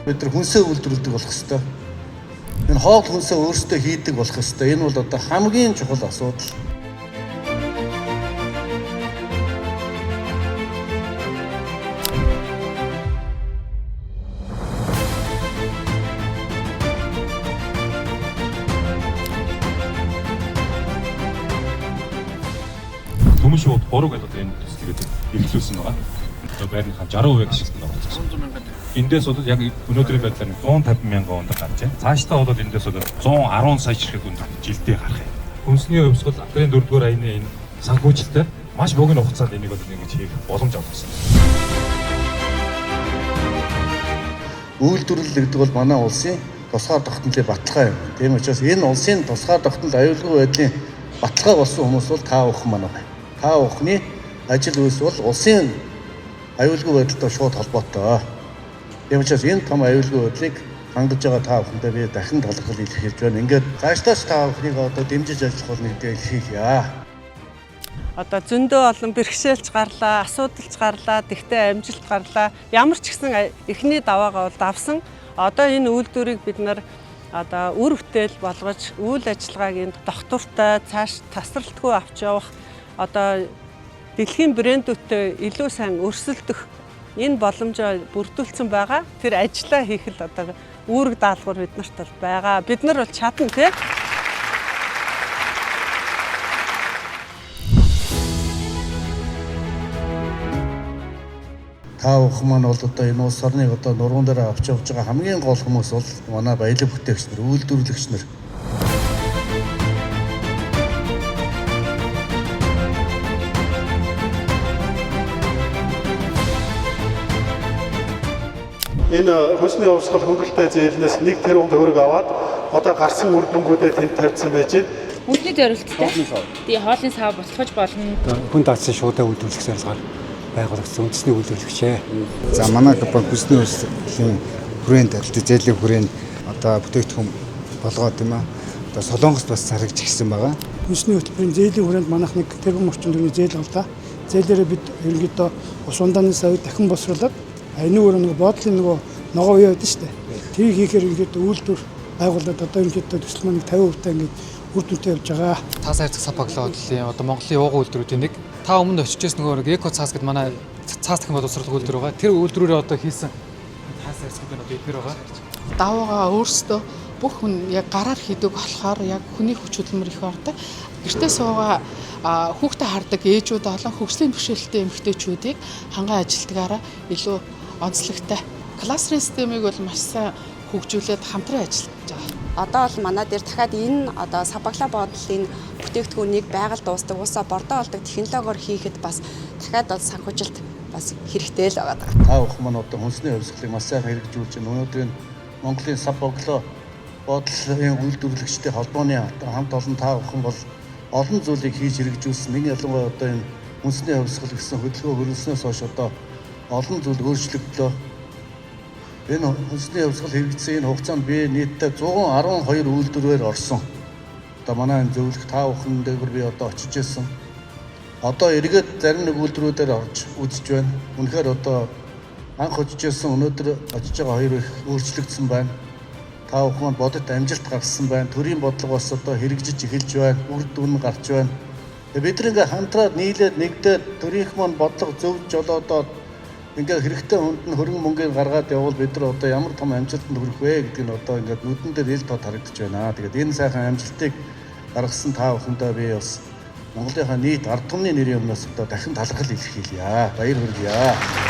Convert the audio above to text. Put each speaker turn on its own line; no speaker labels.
Бид нар хүнсээ үйлдвэрлэдэг болох ёстой. Энэ хоол хүнсээ өөрсдөө хийдэг болох ёстой. Энэ бол одоо хамгийн чухал асуудал.
Түмэн шууд 3 гэдэг одоо энэ төслийг эрхлүүлсэн байгаа. Одоо байрныхаа 60% ашиглалтанд оролцсон. Эндээс бол яг өнөөдрийн байдлаар 150 мянган өндөр гарч байна. Цаашдаа бол эндээс бол 110 сая ширхэг өндөр жилдээ гарах юм. Хүнсний хувьсгал апрелийн 4-р аяны энэ санхүүжилтээр маш богино хугацаанд энийг бол ингэж хийх боломж олгосон.
Үйлдвэрлэл гэдэг бол манай улсын тусгаар тогтнолын баталгаа юм. Тийм учраас энэ улсын тусгаар тогтнол аюулгүй байдлын баталгаа болсон хүмүүс бол та бүхэн манай байна. Та бүхний ажил үйлс бол улсын аюулгүй байдалтай шууд холбоотой. Тийм учраас энэ том аюулгүй байдлыг хангаж байгаа та бүхэндээ би дахин талархал илэрхийлж байна. Ингээд цаашдаас та бүхнийг одоо дэмжиж ажиллах болно гэдгийг илэрхийлье.
Одоо зөндөө олон бэрхшээлч гарлаа, асуудалч гарлаа, тэгтээ амжилт гарлаа. Ямар ч гэсэн эхний даваагаа бол давсан. Одоо энэ үйлдвэрийг бид нар одоо үр бүтээл болгож үйл ажиллагааг энд доктортой цааш тасралтгүй авч явах одоо дэлхийн брэндүүдтэй илүү сайн өрсөлдөх энэ боломжоо бүрдүүлсэн байгаа. Тэр ажлаа хийх л одоо үүрэг даалгавар бид нарт бол байгаа. Бид нар бол чадна тий.
Та бүхэн маань бол одоо энэ улс орныг одоо нуруунд дээр авч явж байгаа хамгийн гол хүмүүс бол манай баялаг бүтээгч нар, үйлдвэрлэгч нар.
Энэ хүнсний хувьсгал хөнгөлөлтэй зээлнээс 1 тэрбум төгрөг аваад одоо гарсан үр дүнгуудээ тэнд тавьсан байж байна.
Хүнсний зорилттой. Тий, хоолны сав бутлаж болно.
Хүн даацсан шуудаа үйлдвэрлэх зорилгоор байгуулагдсан үндэсний үйлдвэрлэгчээ.
За манай компани хүнсний хувьсгалын хүрээнд арилжаа зээлийн хүрээнд одоо бүтээгдэхүүн болгоод тийм ээ. Одоо Солонгост бас зарагж ирсэн байгаа.
Хүнсний хөтөлбөрийн зээлийн хүрээнд манайх нэг тэрбум орчим төгрөгийн зээл авлаа. Зээлээрээ бид ерөнхийдөө ус ундааны савыг дахин босруулад энэ өөр нэг боодлын нөгөө ногоо үе байдаг шүү дээ. Тэрийг хийхээр ерөнхийдөө үйлдвэр байгуулад одоо ерөнхийдөө төсөл маань 50% та ингээд үр дүнтэй явж байгаа.
Цаас хайрцаг сав баглаа бодлын одоо Монголын ууган үйлдвэрүүдийн нэг. Та өмнө очижсэн нөгөө нэг эко цаас гэдэг манай цаас дахин боловсруулах үйлдвэр байгаа. Тэр үйлдвэрээр одоо хийсэн цаас хайрцагууд нь одоо эдгээр байгаа.
Даваагаа өөрсдөө бүх хүн яг гараар хийдэг болохоор яг хүний хүч хөдөлмөр их ордог. Гэртээ суугаа хүүхдээ хардаг ээжүүд болон хөгжлийн бэрхшээлтэй эмэгтэйчүүдийг ханган ажилтгаараа илүү онцлогтой. Кластерын системийг бол маш сайн хөгжүүлээд хамтран ажиллаж байгаа.
Одоо бол манай дээр дахиад энэ одоо сав баглаа бодлын бүтээгдэхүүнийг байгаль дуустдаг, усаа бордоо олдог технологиор хийхэд бас дахиад бол санхүүжилт бас хэрэгтэй л байгаа.
Та бүхэн маань одоо хүнсний хувьсгалыг маш сайхан хэрэгжүүлж байна. Өнөөдрийн Монголын сав баглаа бодлын үйлдвэрлэгчдийн холбооны хамт олон та бүхэн бол олон зүйлийг хийж хэрэгжүүлсэн. Нэг ялангуяа одоо энэ хүнсний хувьсгал гэсэн хөдөлгөөн хөрөлснөөс хойш одоо олон зүйл өөрчлөгдлөө. Энэ хүнсний хувьсгал хэрэгжсэн энэ хугацаанд би нийтдээ 112 үйлдвэрээр орсон. Одоо манай энэ зөвлөх та бүхэн дээгүүр би одоо очиж ирсэн. Одоо эргээд зарим нэг үйлдвэрүүдээр орж үзэж байна. Үнэхээр одоо анх очиж ирсэн өнөөдөр очиж байгаа хоёр их өөрчлөгдсөн байна. Та бүхэн бодит амжилт гаргасан байна. Төрийн бодлого бас одоо хэрэгжиж эхэлж байна. Үр дүн гарч байна. Бид нар ингээ хамтраад нийлээд нэгдээд төрийнх маань бодлого зөв жолоодоод ингээ хэрэгтэй хүнд нь хөрөнгө мөнгийг гаргаад явбал бид нар одоо ямар том амжилтанд хүрэх вэ гэдэг нь одоо ингээд нүдэн дээр ил тод харагдаж байна. Тэгээд энэ сайхан амжилтыг гаргасан та бүхэндээ би бас Монголынхаа нийт ард түмний нэрийн өмнөөс одоо дахин талархал илэрхийлье. Баяр хүргье.